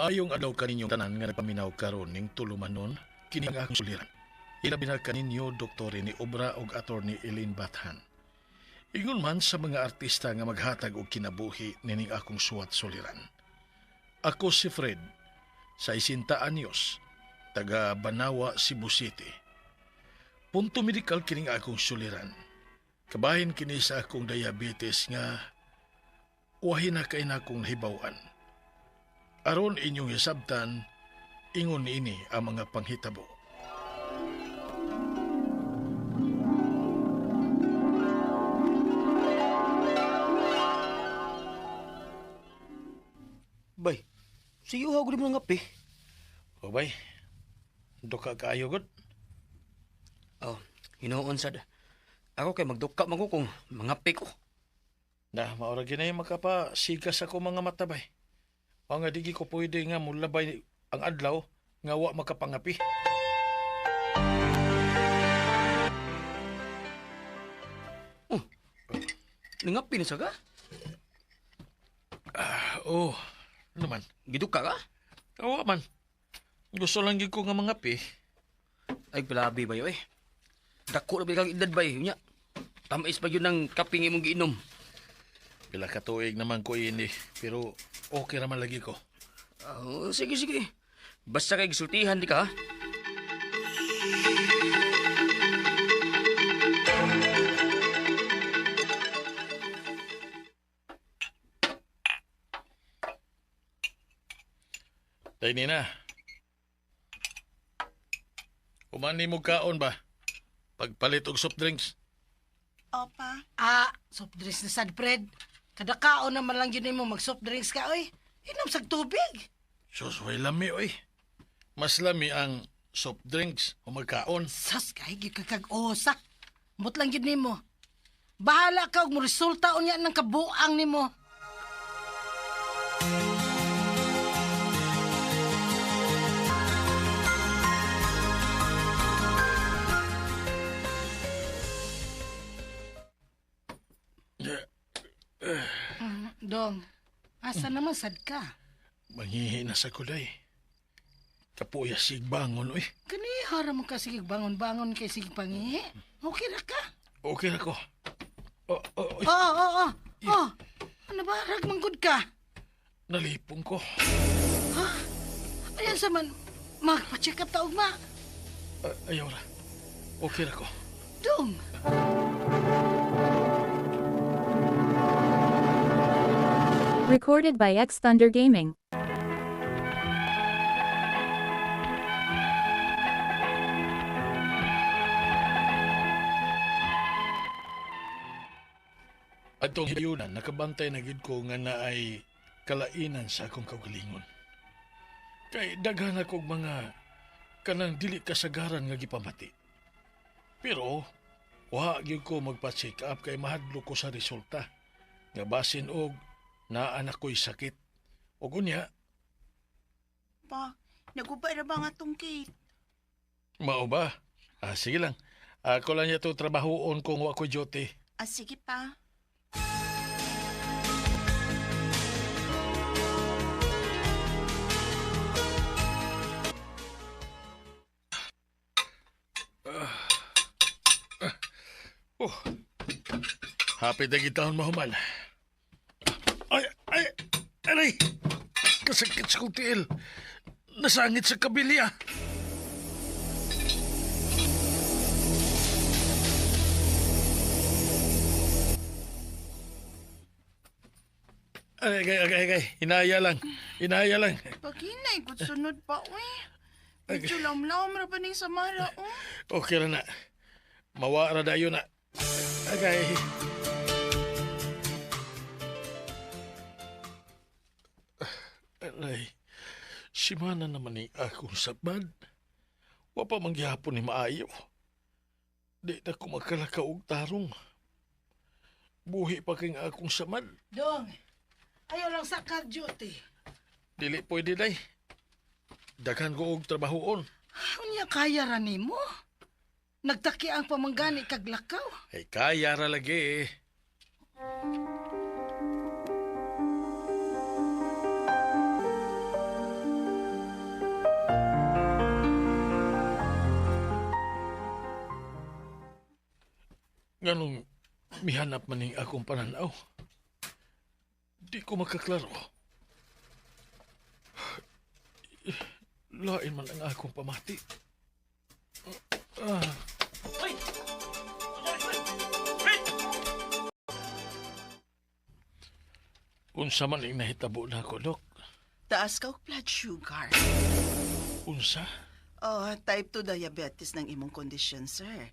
Maayong adlaw kaninyong tanan nga nagpaminaw karon ning tulumanon kini ang akong suliran. Ilabi na kaninyo Dr. ni Obra og Attorney Eileen Bathan. Ingon man sa mga artista nga maghatag og kinabuhi nining akong suwat suliran. Ako si Fred, sa 60 anyos, taga Banawa, Cebu City. Punto medikal kining akong suliran. Kabahin kini sa akong diabetes nga wahin na kay na akong nahibaw-an. Aron inyong hisabtan, ingon niini ang mga panghitabo. Bay, si Yuha gud mo ngapi. O bay, duka kaayo gud. Oh, hinuon sad. Ako kay magduka man ko kung mangapi ko. Na, maura ginay makapasigas ako mga mata bay. O nga digi ko pwede nga mulabay ang adlaw nga wa makapangapi. Oh, nangapi na sa ka? Oh, ano man? Giduka ka? Awa man. Gusto lang gid ko nga mangapi. Ay, grabe ba eh. Dako na ba kang edad bay? Unya, tamis pa yun ng kaping imong giinom. Pila ka tuig naman ko ini, pero okay raman lagi ko. Oh, sige, sige. Basta kay gisultihan di ka, ha? Tay nina. Humani mo kaon ba? Pagpalit og soft drinks. Opa, Ah, soft drinks na sad, Fred. Kada kaon naman lang yun mo mag-soft drinks ka, oy. Inom sag tubig. Sus, way lami oy. Mas lami ang soft drinks o magkaon. Sas, kay gyud ka kag-osa. Mut lang yun nimo. Bahala ka og mo resulta unya ng kabuang nimo. Dong, asa naman sad ka? Manghihi na sa kulay. Kapuya sig bangon oy. Kani hara mo ka sige bangon-bangon kay sige pangihi. Okay ra ka? Okay ra ko. Oh, oh, oy. Oo, oo, oo. Oh, ano ba? Ragmanggod ka. Nalipong ko. Ayan sa man, magpa-check up ta ugma. Ayaw ra. Okay ra ko. Dong. Recorded by X Thunder Gaming. Atong hiyunan, nakabantay na gid ko nga naay kalainan sa akong kaugalingon. Kay daghan akong mga kanang dili kasagaran nga gipamati. Pero wa gyud ko magpa-check up kay mahadlok ko sa resulta. Nga basin og naa na ko'y sakit. Og unya, pa, naguba ra ba nga tong cake? mao ba? Ah, sige lang. Ako lang niya to trabahoon kung wa ko duty. Ah, sige pa. Oh. Happy na gitahon mahuman. Ay, ay, aray! Kasakit sa kong tiil. Nasangit sa kabilya. Ay, ay, ay, ay, ay. Inaya lang. Inaya lang. Paghinay, kung sunod pa, uy. Medyo lamlam ra pa ning samara, oh. Okay ra na. Mawa ra dayon na. Agay. Aray, simana naman ni akong sabad. Wa pa man gihapon ni maayo. Di na ko makalakaw og tarong. Buhi pa kay nga akong samad. Dong, ayaw lang sa ka duty. Dili pwede day. Daghan ko og trabahoon. Unya kaya ra nimo? Nagtaki ang pamanggani kag lakaw. Ay kaya ra lagi eh. Mihanap man ning akong pananaw. Di ko makaklaro. Lain man ang akong pamati. Unsa man ing nahitabo na ako, Dok? Taas ka og blood sugar. Unsa? Oh, type 2 diabetes ng imong kondisyon, sir.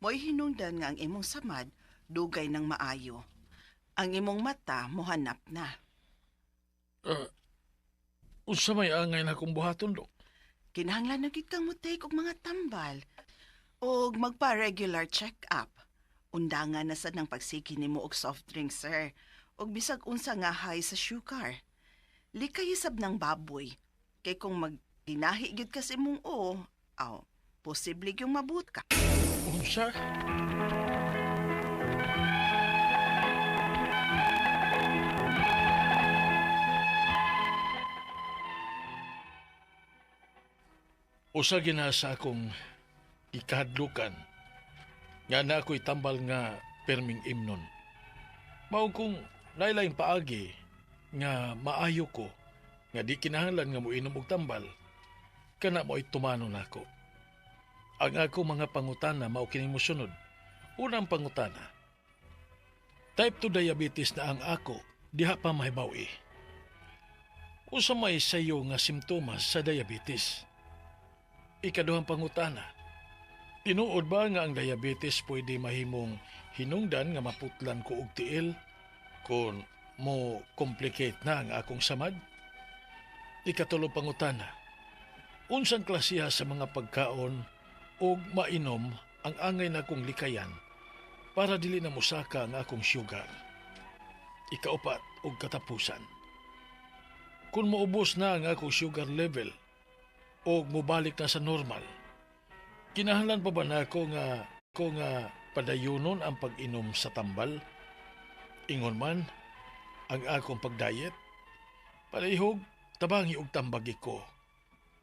Mo'y hinungdan nga ang imong samad, dugay ng maayo. Ang imong mata, mohanap na. Unsa may angay na akong buhaton, Dok? Kinahanglan na gid kang mo-take og mga tambal og magpa-regular check-up. Undangan na sad ng pagsiki nimo og soft drink, sir. Og bisag unsa nga high sa sugar. Likay sab ng baboy. Kay kung magginahi gyud ka sa imong o, aw, posible gyung mabut ka. Unsa? Usa ginasa akong ikahadlukan nga na ako'y tambal nga perming imnon. Mao kung laylayng paagi nga maayo ko nga di kinahanglan nga moinom og tambal, kana mo'y tumano nako. Ang ako mga pangutana mao kining mosunod. Unang pangutana, type 2 diabetes na ang ako, diha pa mahibaw-i. Usa may sayo nga simptomas sa diabetes? Ikaduhang pangutana, tinuod ba nga ang diabetes pwede mahimong hinungdan nga maputlan ko og tiil kung mo complicate na ang akong samad? Ikatulong pangutana, unsang klasiha sa mga pagkaon og mainom ang angay na akong likayan para dili na mosaka ang akong sugar? Ikaupat og katapusan, kung maubos na ang akong sugar level o mobalik na sa normal, kinahanglan pa ba nako nga ko nga padayunon ang pag-inom sa tambal? Ingon man ang akong pagdayet, palihog tabangi og tambagi ko.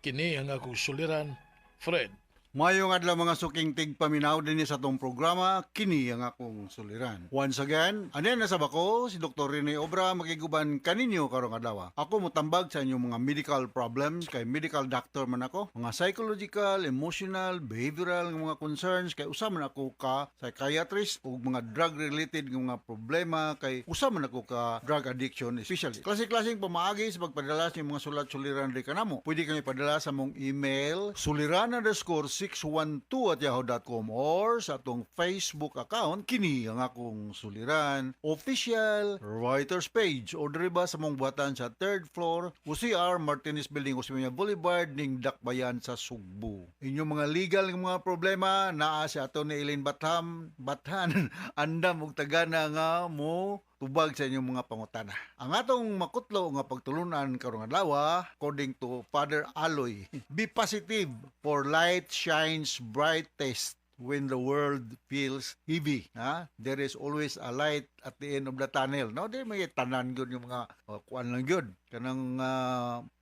Kini ang akong suliran, Fred. Mayong adlaw mga suking tigpaminaw dinhi sa atong programa, kini ang akong suliran. Once again, anen na sa bako si Dr. Rene Obra makiguban kaninyo karong adlaw. Ako motambag sa inyong mga medical problems kay medical doctor man ako, mga psychological, emotional, behavioral nga mga concerns kay usa man ako ka psychiatrist ug mga drug related nga mga problema kay usa man ako ka drug addiction specialist. Klase-klaseng pamaagi sa pagpadala sa inyong mga sulat suliran diri kanamo. Pwede kami padala sa mong email suliran_612@yahoo.com or sa atong Facebook account kini ang akong suliran official writers page o diri ba sa mong buhatan sa third floor UCR Martinez Building, Osmeña Boulevard ning Dakbayan sa Sugbo. Inyong mga legal nga mga problema naa si ato ni Elaine Bathan andam og tagana nga mo tubag sa inyong mga pangutana. Ang atong makutlo nga pagtulunan karong adlaw, according to Father Aloy, be positive for light shines brightest when the world feels heavy. Ha? There is always a light at the end of the tunnel. No, di may tanan gyud yung mga kuan lang gyud kanang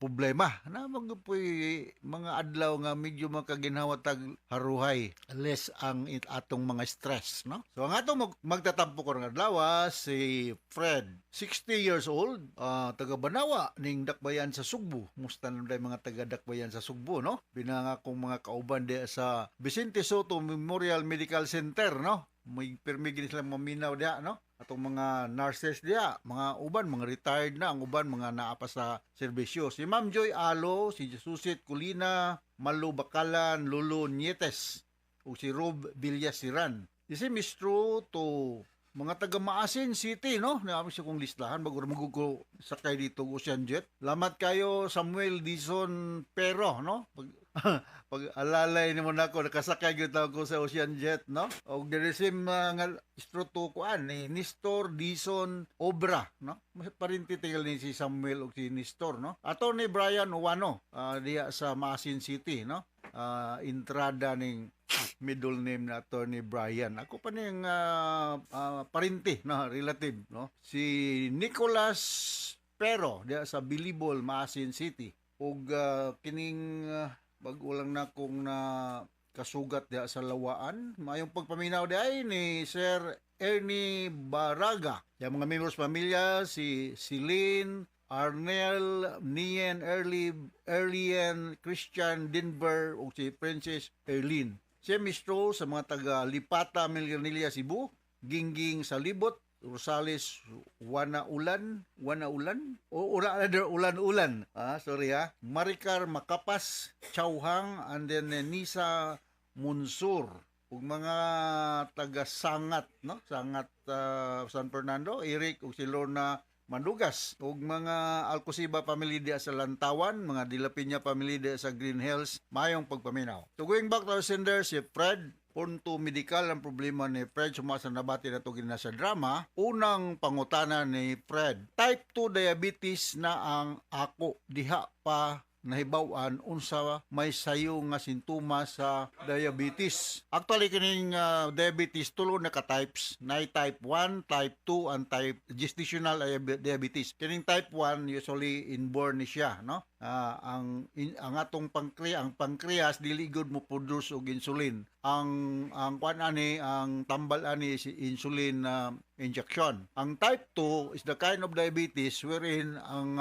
problema. Na magpuy mga adlaw nga medyo makaginhawa tag haruhay less ang atong mga stress, no? So ang atong magtatampo karong adlaw si Fred, 60 years old, taga Banawa ning Dakbayan sa Sugbo. Musta na mga taga Dakbayan sa Sugbo, no? Binanga akong mga kauban di sa Vicente Soto Memorial Medical Center, no? May pirmi gini silang maminaw diha, no? Atong mga nurses diha, mga uban mga retired na, ang uban mga naa pa sa serbisyo. Si Ma'am Joy Alo, si Jesusit Colina, Malu Bakalan, Lolo Nietes, o si Rob Villasiran. Si Mistro to mga taga Maasin City, no? Naami siya kong listahan bago magugo sakay dito Ocean Jet. Lamat kayo Samuel Dizon Pero, no? Pag alalay nimo nako nakasakay gyud ako sa Ocean Jet, no? Og diri sim nga istro to kuan ni Nestor Dizon Obra, no? Parinti tigal ni si Samuel og si Nestor, no? Ato ni Brian Uwano diha sa Maasin City, no? Entrada ning middle name na Attorney Brian. Ako pa ning parinti, no, relative, no? Si Nicolas Pero diha sa Bilibol, Maasin City. Og kining bag-o lang na kong na kasugat diha sa Lawaan. Mayong pagpaminaw di ay ni Sir Ernie Baraga. Yung mga members pamilya si Celine, Arnel, Nien, Early, Erlien, Christian, Denver, ug si Princess Erlene. Si Mistro sa mga taga Lipata, Minglanilla, Cebu, Gingging Salibot, Rosales, Wana Ulan, Wana Ulan, o Ura, Ulan Ulan. Ah, sorry ha. Maricar Makapas, Chauhang, and then Nisa Munsur ug mga taga Sangat, no? Sangat, San Fernando, Eric ug si Lorna Mandugas ug mga Alcosiba family diya sa Lantawan, mga De La Peña family diya sa Green Hills, mayong pagpaminaw. So going back to our sender, si Fred, punto medikal ang problema ni Fred sumasa nabati na ito gina sa drama. Unang pangutana ni Fred, type 2 diabetes na ang ako, diha pa nahibaw-an unsa may sayo nga sintomas sa diabetes. Actually kining diabetes tulo na ka types, na type 1, type 2 and type gestational diabetes. Kining type 1 usually inborn ni siya, no? Ang atong pancreas, ang pancreas dili gud mo produce og insulin. Ang kuan ani, ang tambal ani is insulin injection. Ang type 2 is the kind of diabetes wherein ang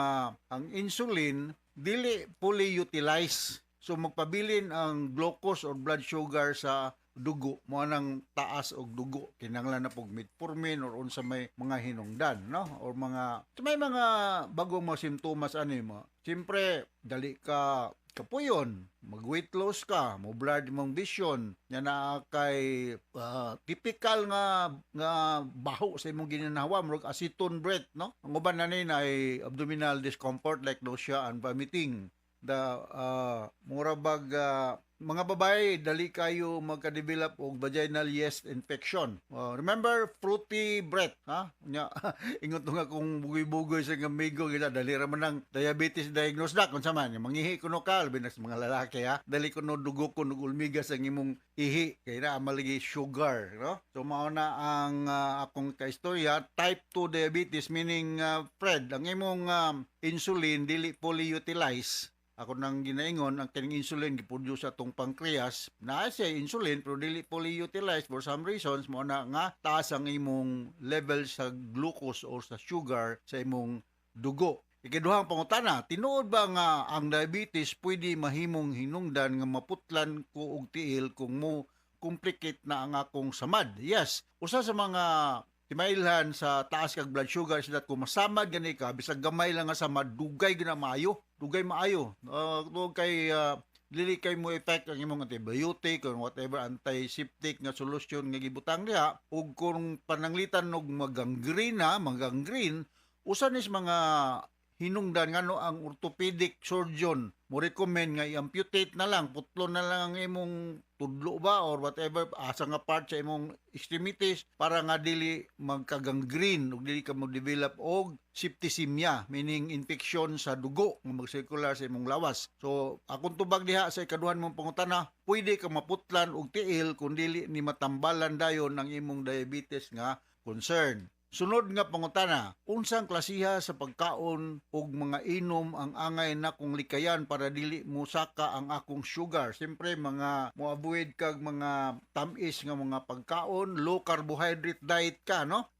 insulin dili fully utilize. So magpabilin ang glucose or blood sugar sa dugo mo nang taas og dugo, kinahanglan na pog metformin or unsa may mga hinungdan, no, or mga may mga bagong mga simptomas ani mo. Siyempre dali ka kapuyon, mag weight loss ka, mo blurred mong vision nya na kay typical nga nga baho sa imong ginanawa, murag acetone breath, no? Ang uban na ni ay abdominal discomfort like nausea and vomiting, the mura bag mga babae dali kayo magka-develop og vaginal yeast infection. Remember fruity breath, ha? Nya ingon to nga kung bugoy-bugoy sa amigo gila dali ra man ang diabetes diagnosed na kung sa man mangihi kuno ka, labi na sa mga lalaki ha. Dali kuno dugo kuno ulmigas ang imong ihi kay na maligi sugar, no? So mao na ang akong kaistorya, type 2 diabetes meaning Fred, ang imong insulin dili fully utilized. Ako nang ginaingon, ang kining insulin giproduce sa atong pancreas, naa siya insulin pero dili fully utilized for some reasons, mo na nga taas ang imong level sa glucose or sa sugar sa imong dugo. Ikaduhang pangutana, tinuod ba nga ang diabetes pwede mahimong hinungdan nga maputlan ko og tiil kung mo complicate na ang akong samad? Yes, usa sa mga timailhan sa taas kag blood sugar is that kung masamad gani ka, bisag gamay lang nga samad, dugay gyud na maayo, dugay maayo. Tungod kay dili kay mo effect ang imong antibiotic or whatever antiseptic nga solusyon nga gibutang diha. Ug kung pananglitan og magangrena, magangrene, usa ni sa mga hinungdan ngano ang orthopedic surgeon mo recommend nga i-amputate na lang, putlon na lang ang imong tudlo ba or whatever asa nga part sa imong extremities para nga dili magkagangrene ug dili ka mo-develop og septicemia, meaning infection sa dugo nga mag-circular sa imong lawas. So akong tubag diha sa ikaduhan mong pangutana, pwede ka maputlan og tiil kung dili ni matambalan dayon ang imong diabetes nga concern. Sunod nga pangutana, unsang klasiha sa pagkaon ug mga inom ang angay na kong likayan para dili musaka ang akong sugar? Siyempre mga moavoid kag mga tamis nga mga pagkaon, low carbohydrate diet ka, no?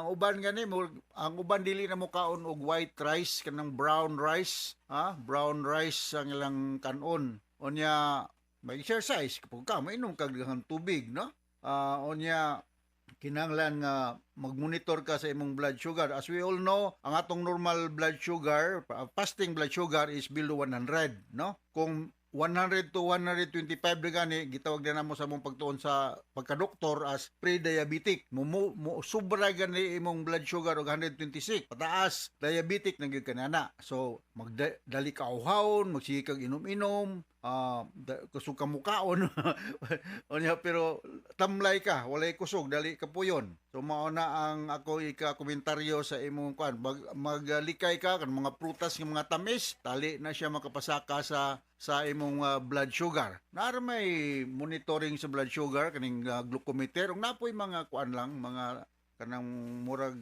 Uban gani mo, ang uban dili na mo kaon og white rice, kanang brown rice, ha? Brown rice ang ilang kanon. Unya mag-exercise kapag ka, mainom kag daghang tubig, no? Unya kinahanglan nga mag-monitor ka sa imong blood sugar. As we all know, ang atong normal blood sugar, fasting blood sugar is below 100, no? Kung 100 to 125 na gani, gitawag na namo sa among pagtuon sa pagkadoktor as pre-diabetic. Mo sobra gani imong blood sugar og 126, pataas, diabetic na gyud ka na. So magdali ka uhawon, magsige kag inom-inom, kusog ka mukaon. Unya pero tamlay ka, walay kusog, dali ka puyon. So mao na ang ako ika-komentaryo sa imong kuan. Maglikay ka kan mga prutas nga mga tamis, tali na siya makapasaka sa imong blood sugar. Naa may monitoring sa blood sugar kaning glucometer ug napoy mga kuan lang, mga Kanang murag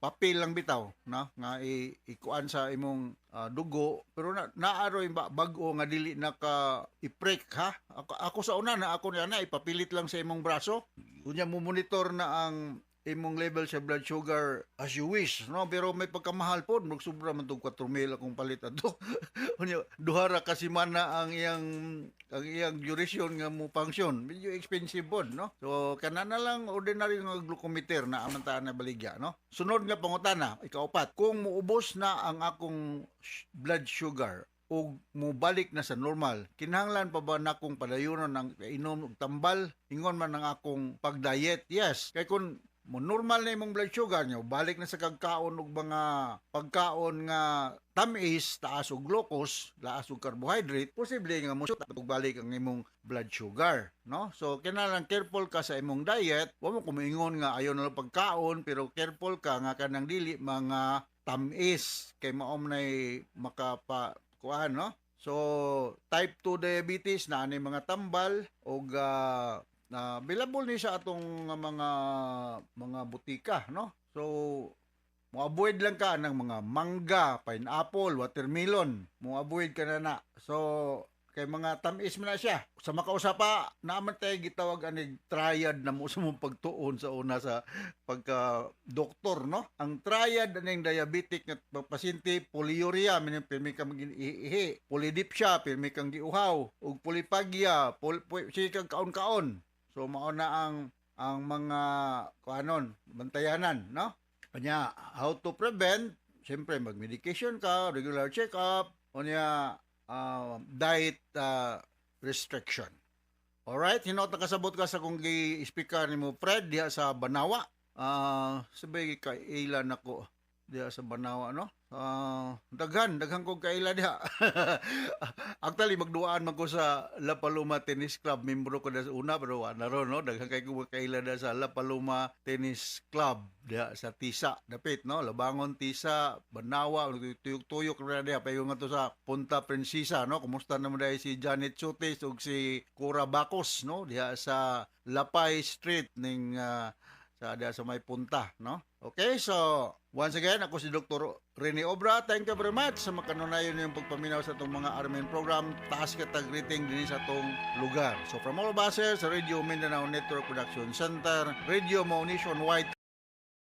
papel lang bitaw, no, nga ikuan sa imong dugo, pero na naaroy ba bag-o nga dili na ka i-prick, ha. Ako sa una na ako niya na ipapilit lang sa imong braso, unya mo monitor na ang imong level sa blood sugar as you wish, no? Pero may pagkamahal pod, magsubra man tog 4,000 akong palit adto. Unya duha ra ka semana ang iyang duration nga mo function, medyo expensive pod, no? So kana na lang ordinary nga glucometer na amantaan na baligya, no? Sunod nga pangutana, ikaupat: kung muubos na ang akong blood sugar ug mubalik na sa normal, kinahanglan pa ba nakong padayonon ang inom og tambal ingon man ang akong pag-diet? Yes, kay kung mo normal na imong blood sugar nyo, balik na sa kagkaon og mga pagkaon nga tamis, taas og glucose, taas og carbohydrate, posible nga mo og balik ang imong blood sugar, no? So kinahanglan careful ka sa imong diet. Wa mo kumingon nga ayo na lang pagkaon, pero careful ka nga kanang dili mga tamis kay mao nay makapa kuan, no? So type 2 diabetes na ani mga tambal og na available ni sa atong mga butika, no? So mo avoid lang ka ng mga mangga, pineapple, watermelon. Mo avoid ka na na. So kay mga tamis man na siya. Sa makausa pa, naaman tayo gitawag anig triad na mo sa mong pagtuon sa una sa pagka doktor, no? Ang triad aning diabetic nga pasyente: polyuria, meaning pirmi ka maging ihi, polydipsia, pirmi kang giuhaw, ug polyphagia, sige kang kaon-kaon. So mao na ang mga kuanon, bantayanan, no? Kanya, how to prevent? Siyempre, mag-medication ka, regular check-up, unya, diet restriction. Alright, hinot nakasabot ka sa kung gi-speaker nimo, Fred, diha sa Banawa. Sabay kaila nako diha sa Banawa, no? Daghan, daghan kong kaila diha. Actually, magduaan man ko sa La Paloma Tennis Club. Membro ko na sa una, pero wa na ron, no? Daghan kay ko kaila diha sa La Paloma Tennis Club diha sa Tisa. Dapit, no? Labangon, Tisa, Banawa, tuyok-tuyok na diha. Payo nga to sa Punta Princesa, no? Kumusta naman dahil si Janet Sotes ug si Cora Bacos, no? Diha sa Lapay Street ning sa diha sa may punta, no? Okay, so once again, ako si Dr. Rene Obra. Thank you very much sa makanunayon yung pagpaminaw sa atong mga RMN program. Taas ka tag greeting din sa atong lugar. So from all of us here sa Radio Mindanao Network Production Center, Radio Mo Nationwide.